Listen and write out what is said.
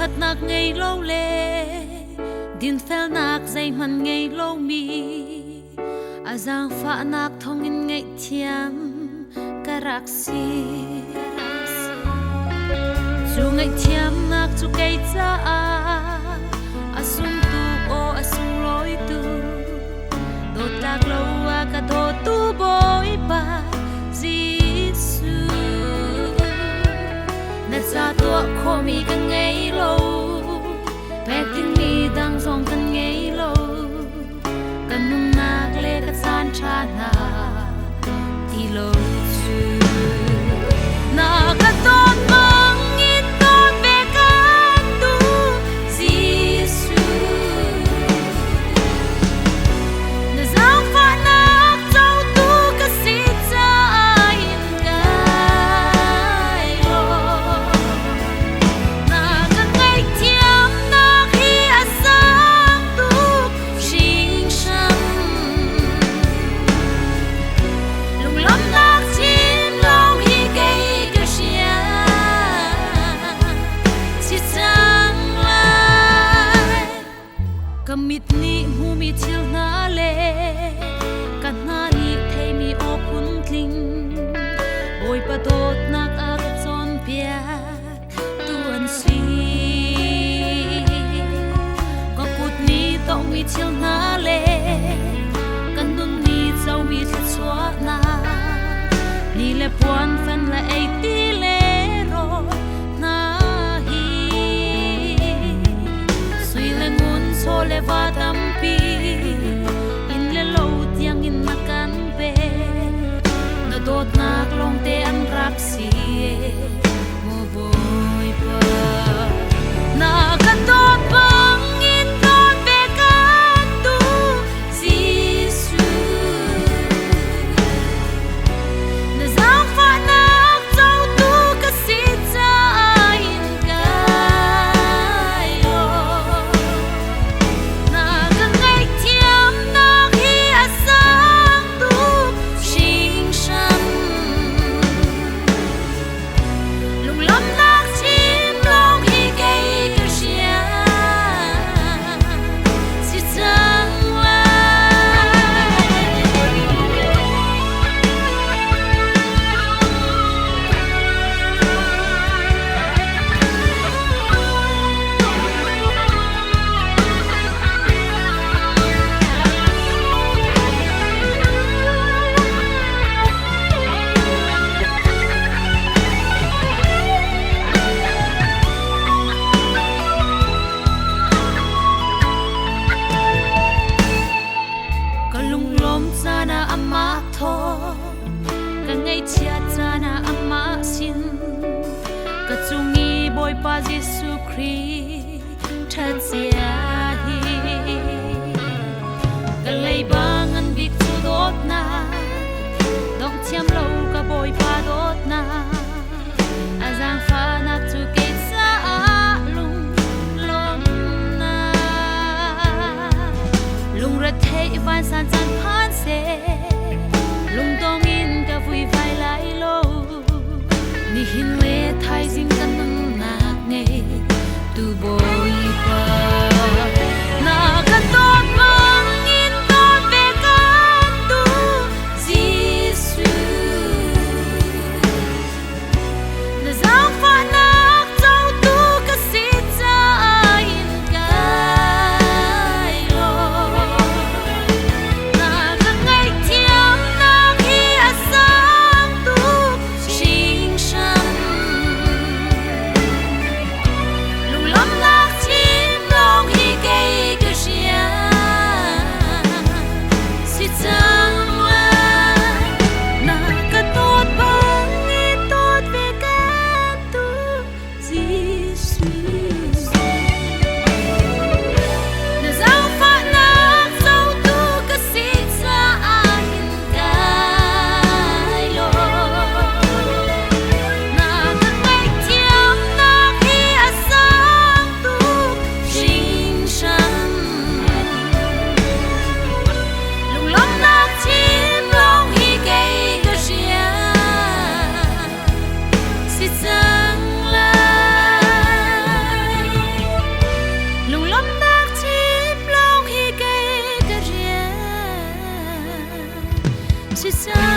Ṭhatnak ngei lo le dinfelnak zeihmanh ngei lomi a zaangfahnak thawngin ngaihthiam ka rak si. Cu ngaihthiamnak cu kei caah a sung tuk aw a sunglawi tuk. Dawtlak lo a ka dawtu Bawipa Jesuh. Na ca tuah khawhmi ka ngei lo, pek dingmi dang zong kan ngei lo. Ka nunnak le ka caan ṭha hna ti lo cu. Na ka dawt bangin dawt ve kan duh, Jesuh. Na zaangfahnak cotu ka si caah in kai lawm. Na ka ngaihthiamnak hi a sang tuk hringhran. Lunglawmhnak chin lawng hi kei ka hrial si cang lai. Ka mit nih hmumi thil hna le ka hna nih theimi aw phuntling Bawipa dawtnak a ka cawnpiak tu an si. Ka kut nih tawhmi thil hna le kan nun nih comi thluachuahnak ni le puan fen le ei ti le rawl hna hi sui le ngun chaw le va tampi inn le lo tiang in na kan pe na dawtnak lawngte an rak si maw Bawipa na ka dawt bangin dawt ve kan duh Jesuh. Na zaangfahnak cotu ka si caah in kai lawm. Na ka ngaihthiamnak hi a sang tuk hringhran. Lunglawmhnak chim lawng hi kei ka hrial si cang lai. Ka lunglawm caan ah amah thaw, ka ngaihchiat caan ah amah sin, ka cung i Bawipa Jesuh Khrih ṭhatzia hi. Ka leiba ngan bik cu dawtnak, dongh thiam lo ka Bawipa dawtnak, a zaangfahnak cu kei caah lunglawmhnak. Lungretheih vansan caan phan seh, lungdong in ka vuivai lai lo. Nihin le thaizing ka nunnak ngei tu Bawipa. Na ka dawt bangin dawt ve kan duh, Jesuh. Na zaangfahnak cotu ka si caah in kai lawm. Na ka ngaihthiamnak hi a Si cang.